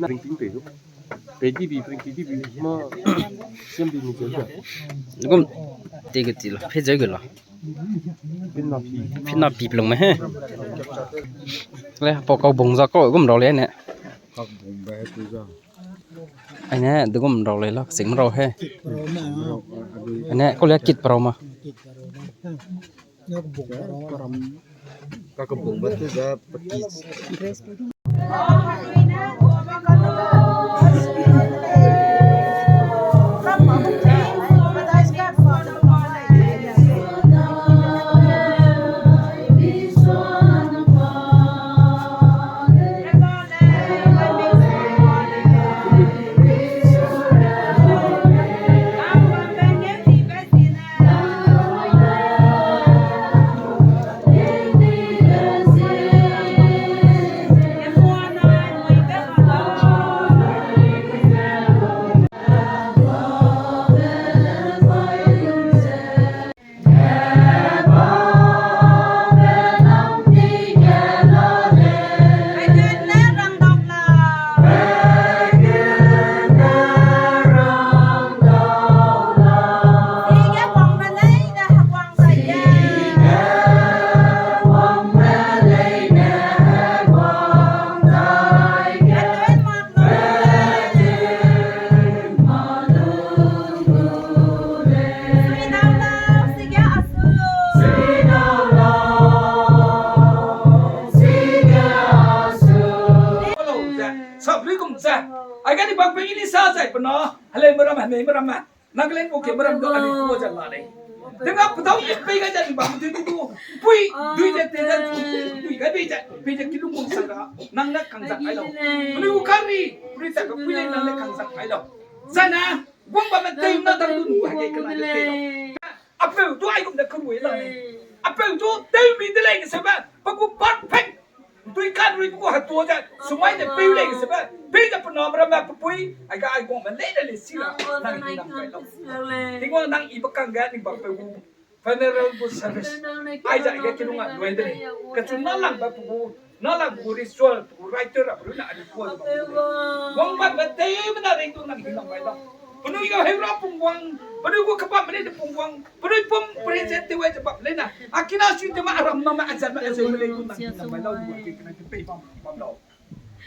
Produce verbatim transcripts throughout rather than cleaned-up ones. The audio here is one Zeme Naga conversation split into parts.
Printing pe du. Pe di bi, printing di bi. Ma, siam bi mi zeu da. Gum, te ke ti la, pe zeu ge la. Pin na pi. Pin na pi pelung me he. Le, pa kau bung za kau gum rau le ne. Kak bung ba he tu za. Aine, degum rau le la, sing rau he. Aine, ko le kit rau ma. Kak bung ba tu za, pakit. Sablui gum ze, aigani bang pe Elisa zai pe na, helei meram, hemei meram me. Nagaland oke meram du ani ku ze la lei. Denga pedau e pei ga ze ni bang du du du. Pui, dui ze te ze, dui ga bei ze, bei ze kilu mung sa ga, nang ne kang zang ai lau. Pui u kari, pui ta ga pui lei nang ne kang zang ai lau. Zai na, Wang bam me tei na dang du nu hage kena de tei lau. Apeu du aigum de kerui la lei. Apeu du tei mi de lei ge sebe, pe gu perfect. Dui kan rui pe gu hatu ze, sumai de peu lei ge sebe, pei ze pe na meram me pe pui, ai ga ai guang me lei de lei si la, nang hingnam kai lau. Tingwang nang i be kang ge ni bam pe gu. Venerable service. Aiza ge kilung a loi de lei. Kachuna lang ba pe gu, na lang gu ritual, pe gu writer a, pe lu na a ritual. Wang ba ba tei me na rei tu nang hingnam kai lau. Penui ga heu ra pungwang, penui gu kebam me lei de pungwang, penui pum present te wai ze bam lei na. Akina sui te ma aram na ma ajan ma ajan me lei tu nang hingnam kai lau, du ke kena ke pei bam bam lau.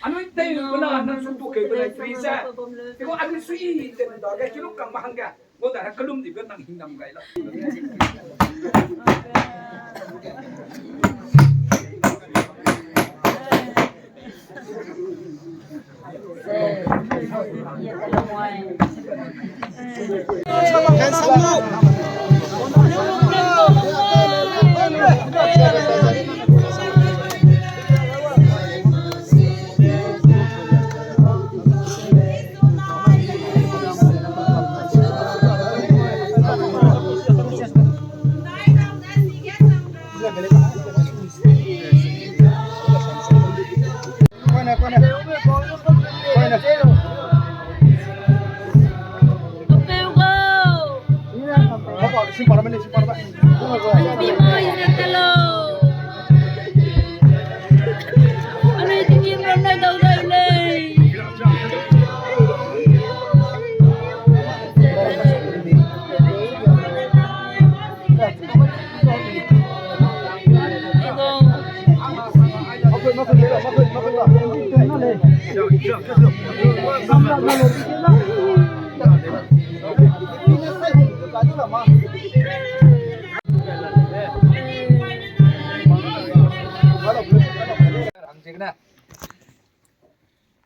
Anui tei me na nang sun tu ke be lei tri ze. Te gu anui sui te da ga kilung kang ma hangge. Wang da kelum di be nang hingnam kai lau.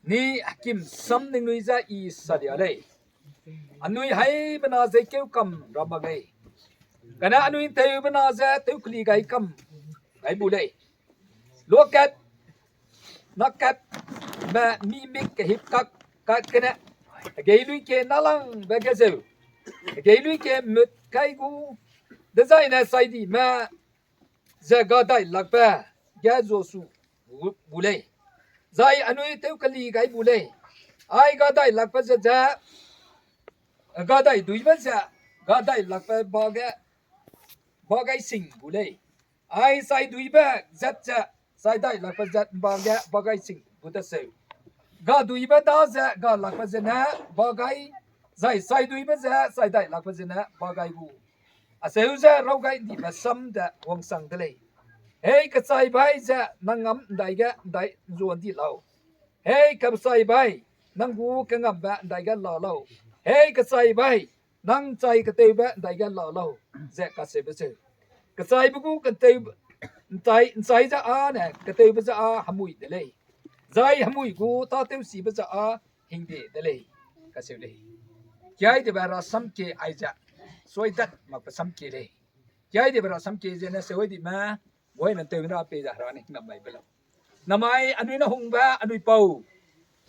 Ni hakim sam ningnui ze i sadia lei. Anui hai bena ze keu kam ra mak lei. Kane anui tew bena ze tew keli gai kam gai bu lei. Lokat, nakat, me mi mik kehip kak, kat kene. Hegei lui ke nalangbe ge zeu. Hegei lui ke mut kai gu. Dezaine saidi me ze ga dai lakbe ge zosu gu, gu lei. Zai anui tew keli gai bu lei. Ai ga dai lakbe ze ze, ga dai duibe ze, ga dai lakbe ba ge, ba gai sing gu lei. Ai sai duibe zat ze, sai dai lakbe zat ba ge, ba gai sing gu de seu. Ga duibe da ze, ga lakbe zene, ba gai, zai sai duibe ze, sai dai lakbe zene, ba gai gu. Aseu ze rau gai ndibe sam de wangsang de lei. Hei kechai bai ze nang ngam ndai ge ndai nzua ndi lau. Hei kechai bai, nang gu kengambe ndai ge la lau. Hei kechai bai, nang chai ketewbe ndai ge la lau, ze kaseube seu. Kechaibe gu ketew, nchai, nchai ze a ne, ketewbe ze a hemui de lei. Zai hemui gu tâtewsibe ze a hingde de lei, kaseu lei. Kiai debe rasam kie aize, suai dat makbe sam kie lei. Kiai debe rasam kie zene seu ai di me, wai men tew na pei ze hera ne hingnam mai be lau. Namai anui ne hungbe, anui pau.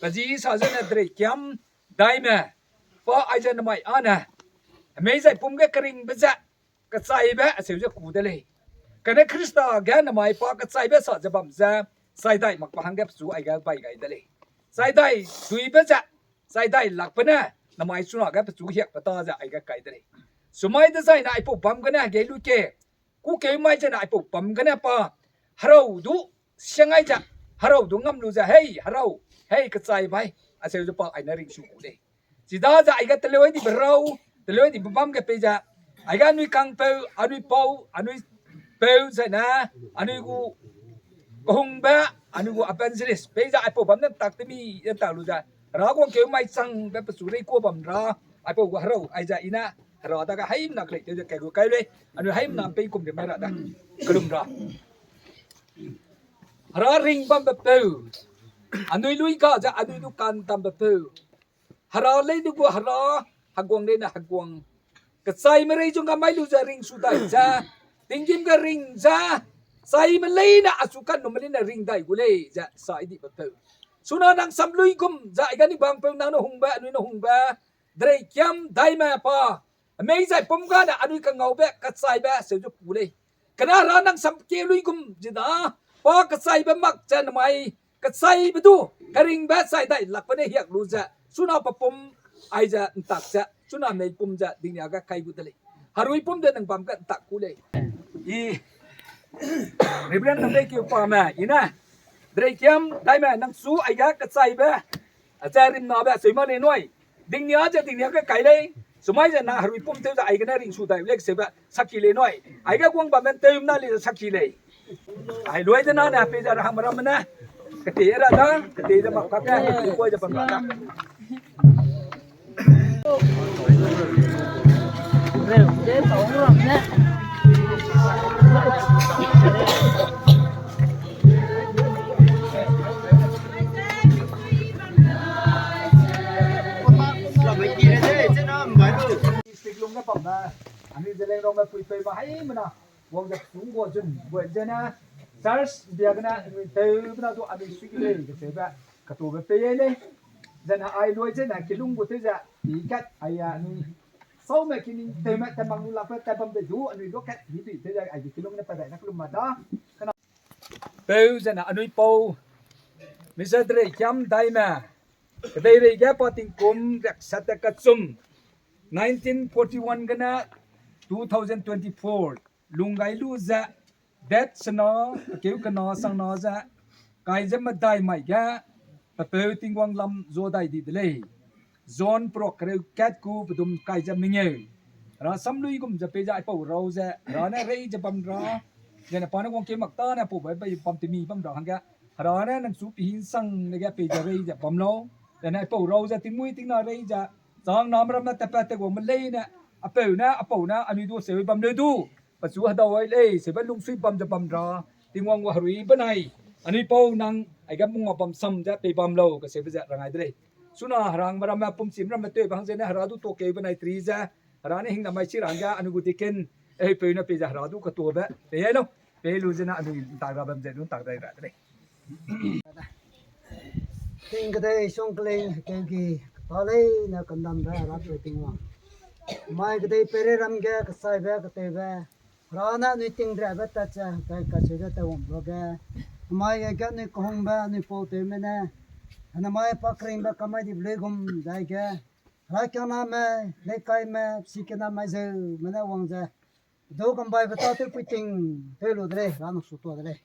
Pe ji sa zene drei kiam, daime. Pa aize namai a ne. Hemei zai pum ge keringbe ze, kechaibe aseu ze ku de lei. Kane Khrista ge namai pa kechaibe sa ze bam ze, chai dai makbe hangge pechu aige bai gai de lei. Chai dai duibe ze, chai dai lakbe ne, namai chuna ge pechu hiakbe ta ze aige kai de lei. Sumai dezaine aipau bam gene hegei lu ke, kûkeu mai zene aipau bam gene pa, herau du, siang ai ze, herau du ngam lu ze, hei, herau, hei, kechai bai, aseu ze pa aine ringsu gu lei. Chidaze aige teleu ai dibe rau, teleu ai dibe bam ge pei ze, aige anui kangpeu, anui pau, anui peu zene, anui gu kehungbe, anui gu evangelist pei ze aipau bam ne tak temi ze tak lu ze, hera guangkeu mai changbe pechu rei kua bam ra, aipau gu herau aize i ne, hera dage haimena kelei tew ze kai gu kai lei, anui haimena pei kum de mai ra da, kelum ra. Hera ring bambe peu, anui lui ga ze anui du kandambe peu. Hera lei du gu hera, heguang leine heguang. Kechaime rei zung ga mai lu ze ringsu dai ze, tinggîm ge ring ze, chaime leine achu kannume leine ring dai gu lei ze sa i dibe peu. Chuna nang sam luigum ze aige ni bangpeu nang ne hungbe, anui ne hungbe, drei kiam daime pa, hemei zai pum gane anui kangaube kechaibe seu ze ku lei. Kane hera nang sam kie luigum ze da, pa kechaibe mak ze namai, kechaibe du, keringbe chai dai lakbe ne hiak lu ze, chuna pe pum, aize ntak ze, chuna mei pum ze dingnia ge kai gu de lei. Herui pum de nang bam ge ntak ku lei. I, Reverend Namleikeu pame, i ne, drei kiam daime nang chu aige kechaibe, ache rimnabe seu ma lei nui. Dingnia ze dingnia ge kai lei. Sumai ze na herui pum tew ze aigene ringsu dai lei seube saki lei nui. Aige guang bambe tew mna lei ze saki lei. Ai lui de na ne pei ze ra hangme ramme ne. Kete ra da, kete ze mak kake, koi ze bam ra da. District lung ge bambe, anui Zeliangrongme puipeume haimena, wang ze tung gua zun, gua zene, church bia gene, anui tew bena du anui sui lei, keteube, ketube pei lei, zene ai lui zene, kilung gu tew ze, i kat, ai anui, saume kining tewme, temak lu lakbe, tebambe du, anui lu kat, i dui tew ze, ai kilung ne pa dai na kelum ma da, peu zene anui pau, Mister Dreikiam Daime, kedeirei ge pa tingkum riaksat te kachum, nineteen forty-one gene two thousand twenty-four, lunggai lu ze, date sena, keu kena sangna ze, kai ze medai mai ge, pepeu Tingwang lam zo dai di de lei. John prok kereu kat ku pedum kai ze mengeu. Hera sam luigum ze pei ze aipau rau ze, Hera ne rei ze bam ra, zene pa ne wangkeu mak tâne pau bai bai bam temi bam ra hangge, Hera ne nang chu pihinsang ne ge pei ze rei ze bam lau. Dene pau rau ze tingmui tingna rei ze, chang name ramme tatpat teguangme leine, apeu ne, apau ne, anui du seu bam leu du, pechu hedau ai lei, seube lungsui bam ze bam ra, Tingwang gu herui benai, anui pau nang, aige mungwa bam sam ze pei bam lau, kaseube ze rangai de lei. Chuna herangme ramme, pumchim ramme tewbe hang zene, hera du tuakeu benai tri ze, hera ne hing namai chi rangge, anui gu deacon, eh, peu ne pei ze hera du katuabe, pei ai lau, pei lu zene anui ntak ra bam ze, du ntak dai ra de lei. Ting kedei sungkling hekeu gi, keta leine kandambe Rapeu Tingwang. Mai kedei peirei ram ge kesaibe ketewbe, hera ne anui tingrabe tat ze, pe kacheu ze tewwang ruage. Mai ge ge anui kehungbe, anui pau tewme ne, namai pa keringbe kamai dibe luigum dai ge. Hera kiangname, leikaime, sikiname zeume ne wang ze. Du kambaibe tâ tewpui ting, tew lu de lei, hera nang su tuâ de lei.